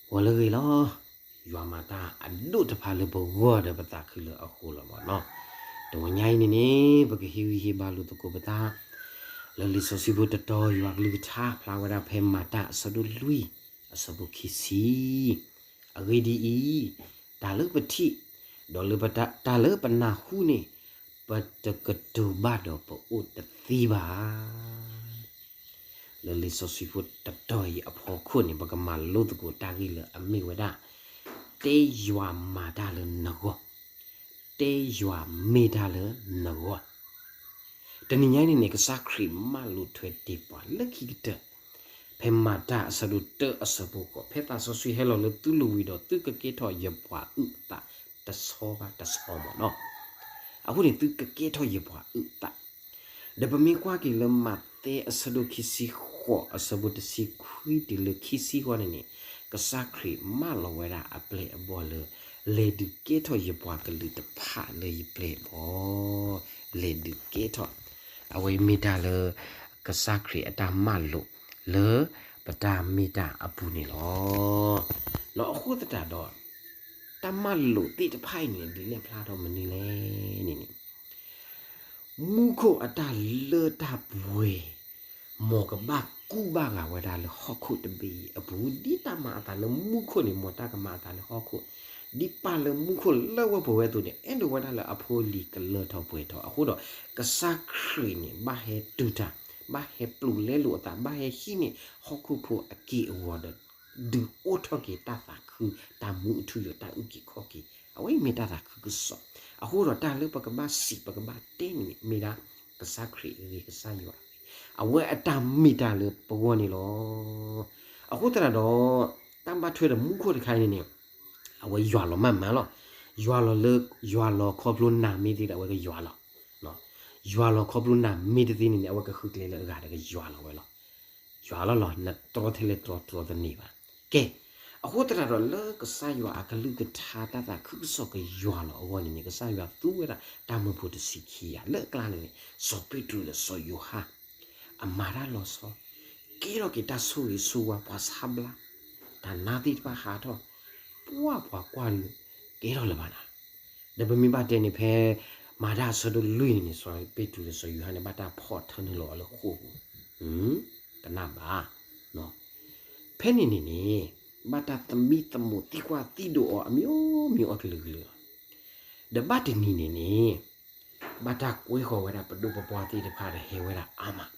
ဂီၤလၢအဂ့ၤလီၤ. ယွၤမၤတၢ်အဒိၣ်တဖၣ်လၢပဂီၢ်ဒီးပသးခုလၢအဃိလီၤမၢ်နီၤ. တဝီညါအံၤန့ၣ်န့ၣ် ပကဟ့ၣ်ဂံၢ်ဟ့ၣ်ဘါလိာ်သကိးပသး လၢလံာ်စီဆှံဖိတတီၤ ယွၤကလုၢ်ကထါဖျါဝဲဒၣ်ဖဲမၤတၢ်အဆၢဒိၣ်လွံၢ် အဆၢဖိခံဆံ အဂ့ၢ်ဒ်အံၤ, တၢ်လၢပထံၣ်, ဒီးလၢပတၢ်, တၢ်လၢပနၢ်ဟူန့ၣ် ပတကတိၤဘၣ်ဒီးပအိၣ်တသ့ဘၣ်. လၢလံာ်စီဆှံဖိတတီၤအံၤအဖီခိၣ်န့ၣ် ပကမၤလိသကိးတၢ်ဂ့ၢ်လၢအမ့ၢ်ဝဲဒၣ် တဲယွၤမၤတၢ်လၢနဂီၢ်, တဲယွၤမ့ၢ်တၢ်လၢနဂီၢ်. တနံၤညါအံၤန့ၣ်န့ၣ် ကစၢ်ခရံာ်မၤလိာ်ထွဲတ့ၢ်ပှၤလၢခံကတၢၢ် ဖဲမၤတၢ်အဆၢဒိၣ်တၢအဆၢဖိဃိး, ဖဲသးစီဆှံဟဲလီၤလၢသုလိၤဝံၤဒီး သုကကဲထီၣ်ယပှၤအုၣ်အသးတဆီဘၣ်တဆီမၢ်နီၤ. အဃိန့ၣ် သုကကဲထီၣ်ယပှၤအုၣ်အသး ဒီးပမ့ၢ်ကွၢ်က့ၤလၢမးသဲအဆၢဒိၣ်ခံဆံဃိး အဆၢဖိတဆံခွံတုၤလၢခံဆံဃိးန့ၣ်န့ၣ်, ကစၢ်ခရံာ်မၢလီၤဝဲဒၣ်အပျဲၢ်အဘီၣ်လၢ လဲၤဒုးကဲထီၣ်ယပှၤကလုာ်တဖၣ်လၢယပျဲၢ်အဘီၣ်, လဲၤဒုးကဲထီၣ်, အဝဲမ့ၢ်တၢ်လၢ ကစၢ်ခရံာ်အတၢ်မၤလိာ်လၢပတၢ်မ့ၢ်တၢ်အပူၤန့ၣ်လီၤ. ဒီးအဃိသတးဒီး တၢ်မၤလိာ်သ့ၣ်တဖၣ်အံၤန့ၣ် ဒုးနဲၣ်ဖျါထီၣ်မနုၤလဲၣ်န့ၣ်န့ၣ် မူခိၣ်အတၢ်လၢတၢ်ပှဲၤ မ်ကဘၣ်ကူၣ်ဘၣ်ဂာ်ဝဲဒၣ်လၢဟီၣ်ခိၣ်တဘ့ၣ်အံၤအပူၤ, ဒ်တၢ်မၤအသးလၢမူခိၣ်န့ၣ် မ်တၢ်ကမၤအသးလၢဟီၣ်ခိၣ်, ဒ်ပၢ်လၢမူခိၣ်လၢဝဲပဝဲအသိးန့ၣ် အဲၣ်ဒိးဝဲဒၣ်လၢအဖိအလံၤကလၢထီၣ်ပှဲၤထီၣ်အဃိဒီး ကစၢ်ခရံာ်န့ၣ် ဘၣ်ဟဲတူၢ်တၢ်, ဘၣ်ဟဲပျိာ်လဲလိာ်အသး, ဘၣ်ဟဲဟံးန့ၢ်ဟီၣ်ခိၣ်ဖိအက့ၢ်အဂီၤဒီး ဒုးအိၣ်ထီၣ်က့ၤတၢ်သးခု, တၢ်မူအထူအယိာ်, တၢ်အုၣ်က့ၤခီၣ်က့ၤ, အဝဲအံၤမ့ၢ်တၢ်သးခုကစီၣ်. အဃိဒီးတၢ်လၢပကဘၣ်စံးပကဘၣ်တဲန့ၣ် မ့ၢ်ဒၣ်ကစၢ်ခရံာ်အဂ့ၢ် ကစၢ်ယွၤအဂ့ၢ်, အဝဲအတၢ်မ့ၢ်တၢ်လၢပဂီၢ်န့ၣ်လီၤ. အဃိသတးဒီး တၢ်ဘၣ်ထွဲဒီးမူခိၣ်တခါအံၤန့ၣ်န့ၣ် အဝဲယွၤလီၤမးမးလီၤ. ယွၤလီၤလၢ ယွၤလီၤခီဖျိနၤမ့ၢ်သ့ဒီး အဝဲကယွၤလီၤ. ယွၤလီၤခီဖျိနၤမ့ၢ်တသ့န့ၣ်န့ၣ် အဝဲကဃုကျဲလၢအဂၤဒီးကယွၤလီၤဝဲလီၤ. ယွၤလီၤလီၤ နတြီထဲလဲၣ်တြီတြီတန့ၢ်ဘၣ်. ကဲ, အဃိသတးဒီးလၢကစၢ်ယွၤအကလုၢ်ကထါတၢ်သးခုကစီၣ်ကယွၤလီၤအဂီၢ်န့ၣ်န့ၣ် ကစၢ်ယွၤသူဝဲဒၣ်တၢ်မၢဖိတဆံခံဂၤလၢအကျါန့ၣ်န့ၣ် စီၤပ့းတရူးဒီးစီၤယိၤဟၣ် အမၤတၢ်လီၤဆီ ကဲထီၣ်က့ၤတၢ်ဆိၣ်ဂ့ၤဆိၣ်ဝါ ပှၤဆါဘျါ တၢ်နါသ့ၣ်တဖၣ်ဟးထီၣ် ပှၤပှၤကွၢ်ဒုး ကဲထီၣ်လၢၤဘၣ်နၤ. ဒီးပမ့ၢ်ဘၣ်တဲန့ၣ် ဖဲမၤတၢ်အဆၢဒိၣ်လွံၢ်န့ၣ်န့ၣ် စီၤပ့းတရူးဒီးစီၤယိၤဟၣ်န့ၣ် ဘၣ်တၢ်ဖီၣ်ထၢနုာ်လီၤအီၤလၢဃိာ်ပူၤ, ကနၣ်ဘၣ်. ဖဲန့ၣ်န့ၣ်န့ၣ် ဘၣ်တၢ်သမံသမိးသံကွၢ်သံဒိးအီၤအမျိုးမျိုးအကလုာ်ကလုာ်လီၤ. ဒီးဘၣ်တနံၤန့ၣ်န့ၣ် ဘၣ်တၢ်ကွဲဃီၤဝဲဒၣ်ပဒိၣ်ပပှၢ်သ့ၣ်တဖၣ်ဒီးဟဲဝဲဒၣ်အါမး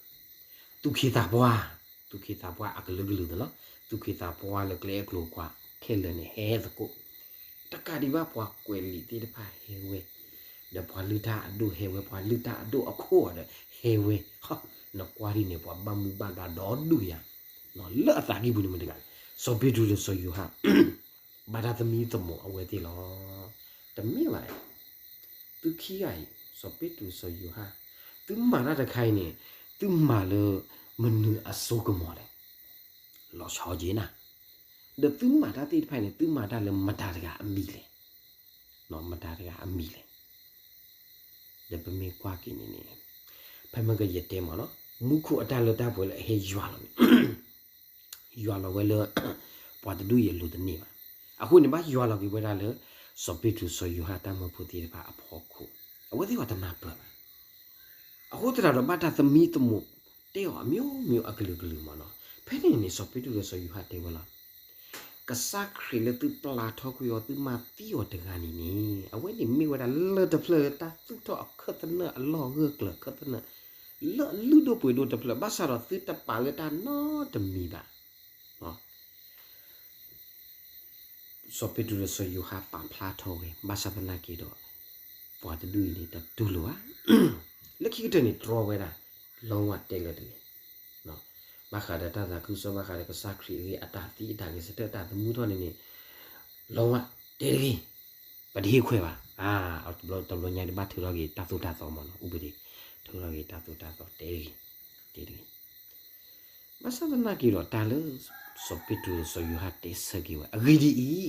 သူၣ်က့သးပှၢ်, သူၣ်က့သးပှၢ်အကလုာ်ကလုာ်န့ၣ်လီၤ. သူၣ်က့သးပှၢ်လၢကျဲအကျိၤကွာ်ခဲလၢာ်န့ၣ် ဟဲသကိး, တကးဒံးဘၣ်ပှၤကွဲးလံာ်သ့ၣ်တဖၣ်ဟဲဝဲ, ဒီးပှၤလုၢ်တၢ်အဒိၣ်ဟဲဝဲ, ပှၤလုၢ်တၢ်အဒိၣ်အခိၣ်ဒီးဟဲဝဲ, နကွၢ်ဒ်န့ၣ် ပှၤဘၣ်မူဘၣ်ဒါဒီဒူၣ်ယၤ, လၢအသးကံၢ်ပူၤန့ၣ်မ့ၢ်တဂၤ, စီၤပ့းတရူးဒီးစီၤယိၤဟၣ် ဘၣ်တၢ်သမံသမိးအဝဲသ့ၣ်လီၤ. တမ့ၢ်ဘၣ်, သုခံဂၤအံၤ စီၤပ့းတရူးစီၤယိၤဟၣ်, သုမၤတၢ်တခါအံၤန့ၣ် သုမၤလၢမနုၤအစိကမီၤလဲၣ်. လီၤဆီက့ၤနၤ, ဒီးသုမၤတၢ်သ့ၣ်တဖၣ်အံၤန့ၣ် သုမၤတၢ်လၢမတၤတဂၤအမံၤလဲၣ်. မတၤတဂၤအမံၤလဲၣ်. ဒီးပမ့ၢ်ကွၢ်က့ၤန့ၣ်န့ၣ် ဖဲမ့ၢ်ကယတဲမးနီၤ မူခိၣ်အတၢ်လၢတၢ်ပှဲၤလၢအဟဲယွၤလီၤန့ၣ် ယွၤလီၤဝဲလၢ ပှၤတဒူၣ်အံၤအလိၤတန့ၢ်ဘၣ်. အဃိန့ၣ် ဘၣ်ယွၤလီၤက့ၤဝဲဒၣ်လၢ စီၤပ့းတရူးစီၤယိၤဟၣ်တၢ်မၢဖိသ့ၣ်တဖၣ်အဖီခိၣ်, အဝဲသ့ၣ်တဖၣ်တနၢ်ပၢၢ်ဘၣ်. အဃိသတးဒီးဘၣ်တၢ်သမံသမိးတဲအီၤအမျိုးမျိုးအကလုာ်ကလုာ်မးနီၤ. ဖဲန့ၣ်န့ၣ် စီၤပ့းတရူးဒီးစီၤယိၤဟၣ်တဲဝဲလီၤ, ကစၢ်ခရံာ်လၢသုပျၢ်ထီၣ်ကွံာ်အီၤ သုမၤသံအီၤတဂၤန့ၣ်န့ၣ် အဝဲန့ၣ်မ့ၢ်ဝဲဒၣ်လၢၢ်တဖျၢၣ်လၢတၢ်သူၣ်ထီၣ်အခၢၣ်သနၢၣ်အလီၢ်ဂၢၢ်ကျၢၤခၢၣ်သနၢၣ် လၢအလုၢ်ဒိၣ်ပှ့ၤဒိၣ်တဖျၢၣ် ဘၣ်ဆၣ်ဒီးသုတပာ်လၢတၢ်နီတမံၤဘၣ်. စီၤပ့းတရူးဒီးစီၤယိၤဟၣ်ပာ်ဖျါထီၣ်ဝဲ ဘၣ်ဆၣ်သနာ်က့ဒီး ပှၤတဒူၣ်အံၤန့ၣ် တတူၢ်လိာ်ဘၣ်. လၢခံကတၢၢ်န့ၣ် တြီဝဲဒၣ် လီဝါတဲလၢတဂ့ၤ. ဘၣ်ဃးဒီးတၢ်သးခုကစီၣ် ဘၣ်ဃးဒီးကစၢ်ခရံာ်အဂ့ၢ် အတၢ်သံအတၢ်ဂဲၤဆၢထၢၣ်တၢ်သမူထီၣ်န့ၣ်န့ၣ် လီဝါတဲတဂ့ၤ. ပတဟ့ၣ်ခွဲးဘၣ်. တဘျီညါဒ်ဘၣ်ထုးထီၣ်က့ၤတၢ်သိၣ်တၢ်သီမးနီၤ အူပဒ့ၣ် ထုးထီၣ်က့ၤတၢ်သိၣ်တၢ်သီတဲတဂ့ၤ တဲတဂ့ၤ. ဘၣ်ဆၣ်သနာ်က့ဒီး တၢ်လၢ စီၤပ့းတရူးဒီးစီၤယိၤဟၣ်တဲဆၢက့ၤဝဲ အဂ့ၢ်ဒ်အံ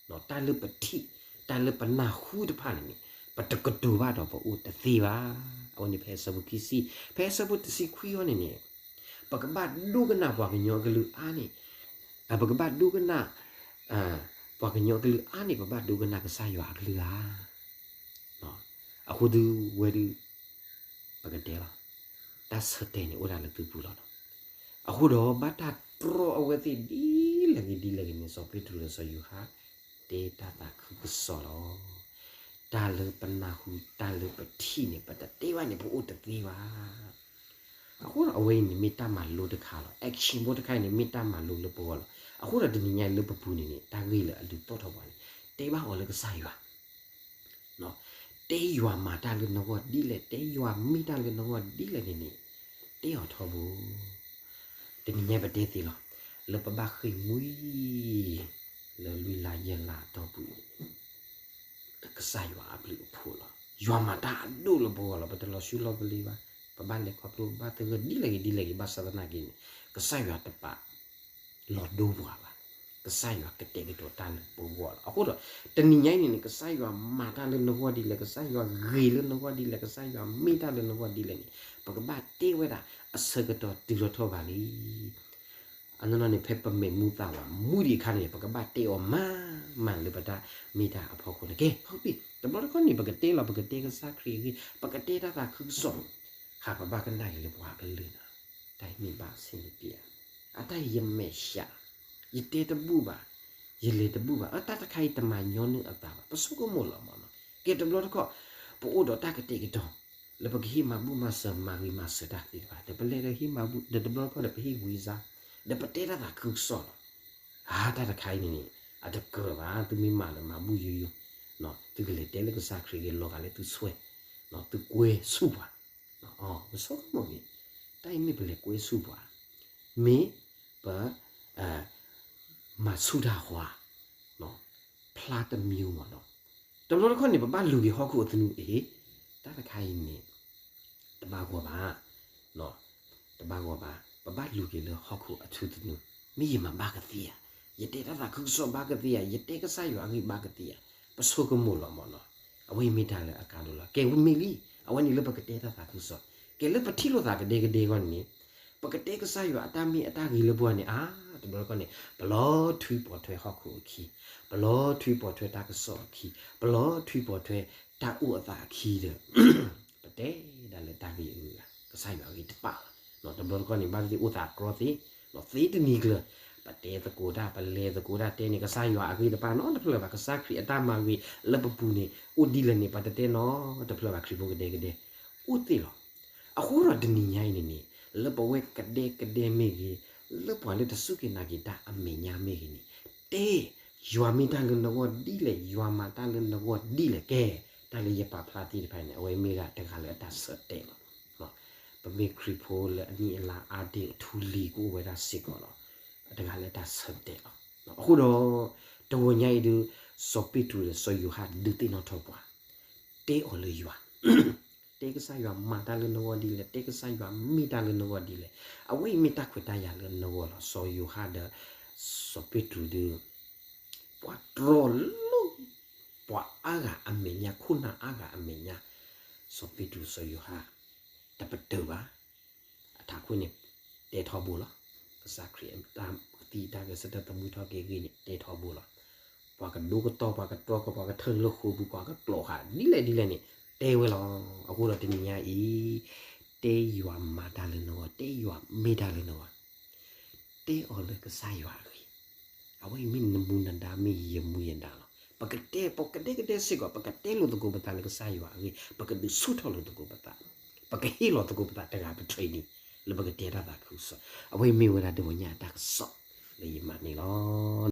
ၤ, တၢ်လၢပထံၣ် တၢ်လၢပနၢ်ဟူတဖၣ်န့ၣ်န့ၣ် ပတကတိၤဘၣ်ဒီးပအိၣ်တသ့ဘၣ်. အဝဲန့ၣ်ဖဲအဆၢဖိခံဆံ, ဖဲအဆၢဖိတဆံခွံအံၤန့ၣ်န့ၣ် ပကဘၣ်ဒိကနၣ်ပှၤကညီကလုာ်အါန့ၣ်, ပကဘၣ်ဒိကနၣ် ပှၤကညီကလုၢ်အါန့ၣ် ပဘၣ်ဒိကနၣ်ကစၢ်ယွၤအကလုၢ်ဧါ. အဃိဒုးဝဲဒုး ပကတဲလီၤ, တၢ်ဆၢတဲာ်န့ၣ်အိၣ်ဒၣ်လၢသုပူၤလီၤ. အဃိဒီးဘၣ်တၢ်တြီအဝဲသ့ၣ်ဒ်လဲၣ်ဂ့ၤဒ်လဲၣ်ဂ့ၤန့ၣ် စီၤပ့းတရူးဒီးစီၤယိၤဟၣ် တဲတၢ်သးခုကစီၣ်လီၤ. တၢ်လၢပနၢ်ဟူတၢ်လၢပထံၣ်န့ၣ် ပတတဲဘၣ်န့ၣ် ပအိၣ်တသ့ဘၣ်. အဃိဒီးအဝဲအံၤန့ၣ်မ့ၢ်တၢ်မၤလိတခါလီၤ. action ဖိတခါအံၤန့ၣ် မ့ၢ်တၢ်မၤလိလၢပဂီၢ်လီၤ. အဃိဒီးတနံၤညါအံၤလၢပပူၤန့ၣ်န့ၣ် တၢ်ဂ့ၢ်လၢအဒုးသီၣ်ထီၣ်ပှၤန့ၣ် တဲဘၣ်အီၤလၢကစၢ်ယွၤ တဲယွၤမၤတၢ်လၢနဂီၢ်ဒ်လဲၣ်, တဲယွၤမ့ၢ်တၢ်လၢနဂီၢ်ဒ်လဲၣ်န့ၣ်န့ၣ် တဲအီၤထီဘိ. တနံၤညါပတဲသ့လီၤ. လၢပဘၣ်ဃ့ၢ်မှံ လၢလွံၢ်လါယဲၢ်လါအတီၢ်ပူၤန့ၣ် ကစၢ်ယွၤအဘျုးအဖှိၣ်လီၤ. ယွၤမၤတၢ်အဒိၣ်လၢပဂီၢ်လီၤ. ပတလီၤဆူလီၤပလ့ၤဘၣ်. ပဘၣ်လဲၤခီဖျိ ပဘၣ်သဂၢၢ်ဒ်လဲၣ်ဂ့ၤဒ်လဲၣ်ဂ့ၤ ဘၣ်ဆၣ်သနာ်က့န့ၣ် ကစၢ်ယွၤတပာ် လီၤဒိပှၤဘၣ်. ကစၢ်ယွၤကတဲာ်ကတီၤတၢ်လၢပဂီၢ်လီၤ. အဃိဒီး တနံၤညါအံၤန့ၣ်န့ၣ် ကစၢ်ယွၤမၤတၢ်လၢနဂီၢ်ဒ်လဲၣ်, ကစၢ်ယွၤဂ့ၤလၢနဂီၢ်ဒ်လဲၣ်, ကစၢ်ယွၤမ့ၢ်တၢ်လၢနဂီၢ်ဒ်လဲၣ်န့ၣ် ပကဘၣ်တဲဝဲဒၣ်အဆၢကတီၢ်တုၤလီၤထီၣ်ဘၣ်လံ. အနီၢ်နီၢ်န့ၣ် ဖဲပမဲာ်မူသးဝးမူဒံးအခါန့ၣ် ပကဘၣ်တဲအီၤမၤမၤလၢပတၢ်မ့ၢ်တၢ်အဖီခိၣ်န့ၣ် ကဲ ဟီၣ်ဘံၣ် တဘျီတခီၣ်န့ၣ် ပကတဲလီၤ ပကတဲကစၢ်ခရံာ်အဂ့ၢ် ပကတဲတၢ်သးခုကစီၣ် ဟးပဘၣ်ကနၣ်က့ၤလၢပှၤကလုာ်နီၤ တၢ်အံၤမ့ၢ်ဘၣ်ဆ့ၣ်နီၤတပျဲၤဧါ, အတၢ်အံၤယမဲာ်ဆှး, ယတဲတဘူၣ်ဘၣ်, ယလဲၤတဘူၣ်ဘၣ်, အတၢ်တခါအံၤတမၤညီနုၢ်အသးဘၣ်, ပဆိကမိၣ်လီၤမးနီၤ, ကဲတဘျီတခီၣ် ပအိၣ်ဒီးတၢ်ကတဲာ်ကတီၤ လၢပကဟ့ၣ်မၤဘူၣ်မၤစၢၤမၤဂ့ၤမၤစၢၤတၢ်သ့ၣ်တဖၣ် ဒီးပလဲၤဒီးဟ့ၣ်မၤဘူၣ် ဒီးတဘျီတခီၣ်ဒီးပဟ့ၣ်ဝံၤစါ, ဒီးပတဲတၢ်သးခုကစီၣ်လီၤ, ဟါတၢ်တခါအံၤန့ၣ်န့ၣ် အတကြၢးဘၣ် သုမ့ၢ်မၤလၢမၤဘူၣ်ယိယိ, သုကလဲၤတဲလၢကစၢ်ခရံာ်ဂ့ၤ လီၤဂာ်လၢသုဆွဲ, သုကွဲဆူၣ်ပှၤ, ပဆိကမိၣ်ဂ့ၤ, တၢ်အံၤမ့ၢ်ပလဲၤကွဲဆူၣ်ပှၤ, မ့ၢ်ပ မၤဆူၣ်တၢ်ဟါ, ဖျါတမံၤမးနီၤ, တဘျီတခီၣ်န့ၣ် ပဘၣ်လူၤက့ၤဟီၣ်ခိၣ်အသနူအံၤ, တၢ်တခါအံၤန့ၣ် တဘၣ်ဂီၢ်ဘၣ်, တဘၣ်ဂီၢ်ဘၣ်, ပဘၣ်လူၤက့ၤလၢဟီၣ်ခိၣ်အထူသနူ, မ့ၢ်ယမၤဘၣ်ကသ့ဧါ, ယတဲတၢ်သးခုကစီၣ်ဘၣ်ကသ့ဧါ, ယတဲကစၢ်ယွၤအဂ့ၢ်ဘၣ်ကသ့ဧါ, ပဆိကမိၣ်လီၤမးနီၤ, အဝဲအံၤမ့ၢ်တၢ်လၢအကါဒိၣ်လီၤ, ကဲဝဲမ့ၢ်လံ, အဝဲန့ၣ်လၢပကတဲတၢ်သးခုကစီၣ်, ကဲလၢပထံၣ်လိာ်သးကဒဲကဒဲအဂီၢ်န့ၣ်န့ၣ် ပကတဲကစၢ်ယွၤအတၢ်မ့ၢ်အတၢ်ဂ့ၤလၢပှၤန့ၣ် အါ, တဘျီတခီၣ်န့ၣ် ပလီၤထွံပိာ်ထွဲဟီၣ်ခိၣ်အခံ, ပလီၤထွံပိာ်ထွဲတၢ်ကစီၣ်အခံ, ပလီၤထွံပိာ်ထွဲတၢ်အိၣ်အသးအခံဒီး ပတဲဒၣ်လၢတၢ်ဂ့ၤအဂုၤအဂၤ ကစၢ်ယွၤအဂ့ၤတပာ်ဘၣ်, တဘျီတခီၣ်န့ၣ် ဘၣ်သ့ၣ်သ့ၣ်အိၣ်သးကြီသ့, သ့တနံၤကျၢၤ, ပတဲသကိးတၢ် ပလဲၤသကိးတၢ်တဲန့ၣ် ကစၢ်ယွၤအဂ့ၤတပာ်နီတဖျၢၣ်ဘၣ်, ကစၢ်ခရံာ်အတၢ်မၤဂ့ၤလၢပပူၤန့ၣ် အိၣ်ဒ်လဲၣ်န့ၣ်ပတတဲနီတဖျၢၣ်ဘၣ်, ခရံာ်ဖိကဒဲကဒဲ အိၣ်သ့လီၤ. အဃိဒီးတနံၤညါအံၤန့ၣ်န့ၣ် လၢပဝဲကဒဲကဒဲမ့ၢ်ဂ့ၤ, လၢပှၤလၢတစူၢ်က့ၤနာ်က့ၤတၢ်အမဲာ်ညါမ့ၢ်ဂ့ၤန့ၣ်, တဲ, ယွၤမ့ၢ်တၢ်လၢနဂီၢ်ဒ်လဲၣ်, ယွၤမၤတၢ်လၢနဂီၢ်ဒ်လဲၣ်, ကဲ, တၢ်လၢယပာ်ဖျါသ့ၣ်တဖၣ်န့ၣ် အဝဲမ့ၢ်ဒၣ်တဂၤလၢအတၢ်ဆၢတဲာ်လီၤ. ပမ့ၢ်ခရံာ်ဖိလၢအနံၣ်အလါအါဒ့ၣ်အထူလံၤကအိၣ်ဝဲဒၣ်စ့ၢ်ကီးလီၤ. အတဂၤလၢတၢ်ဆၢတဲာ်လီၤ. အဃိဒီး တဂီၤညါအံၤဒုး စီၤပ့းတရူးဒီးစီၤယိၤဟၣ်ဒုးသ့ၣ်နီၣ်ထီၣ်ပှၤ တဲအီၤလၢယွၤ, တဲကစၢ်ယွၤမၤတၢ်လၢနဂီၢ်ဒ်လဲၣ်, တဲကစၢ်ယွၤမ့ၢ်တၢ်လၢနဂီၢ်ဒ်လဲၣ်, အဝဲအံၤမ့ၢ်တၢ်ခွဲးတၢ်ယာ်လၢနဂီၢ်လီၤ. စီၤယိၤဟၣ်ဒီး စီၤပ့းတရူးဒုး ပှၤတြီလိာ် ပှၤအါဂၤအမဲာ်ညါ, ခိၣ်နၢ်အါဂၤအမဲာ်ညါ, စီၤပ့းတရူးစီၤယိၤဟၣ် တပတုာ်ဘၣ်. အထးခိၣ်န့ၣ် တဲထီဘိလီၤ. ကစၢ်ခရံာ်အတၢ်သံတၢ်ဂဲၤဆၢထၢၣ်သမူထီၣ်က့ၤအဂ့ၢ်န့ၣ် တဲထီဘိလီၤ. ပှၤကဒိကတီၢ် ပှၤကတြီကီၢ် ပှၤကထၢလၢဃိာ်ပူၤ ပှၤကကျိာ်ဃာ်ဒ်လဲၣ်ဒ်လဲၣ်န့ၣ် တဲဝဲလီၤ. အဃိဒီးတနံၤညါအံၤ တဲယွၤမၤတၢ်လၢနဂီၢ်, တဲယွၤမ့ၢ်တၢ်လၢနဂီၢ်, တဲအီၤလၢကစၢ်ယွၤအဂ့ၢ်, အဝဲအံၤမ့ၢ်နမူနဒါ မ့ၢ်ယမူယဒါလီၤ. ပကတဲ ပကဒဲကဒဲစ့ၢ်ကီး ပကတဲလိာ်သကိးပသးလၢကစၢ်ယွၤအဂ့ၢ်, ပကဒုးဆူၣ်ထီၣ်လိာ်သကိးပသး, ပကဟ့ၣ်လီၤသကိးပသးတဂၤပ training လၢပကတဲတၢ်သးခုကစီၣ်, အဝဲအံၤမ့ၢ်ဝဲဒၣ်တဂီၤညါအတၢ်ကစီၣ်လၢယမၤန့ၣ်လီၤ.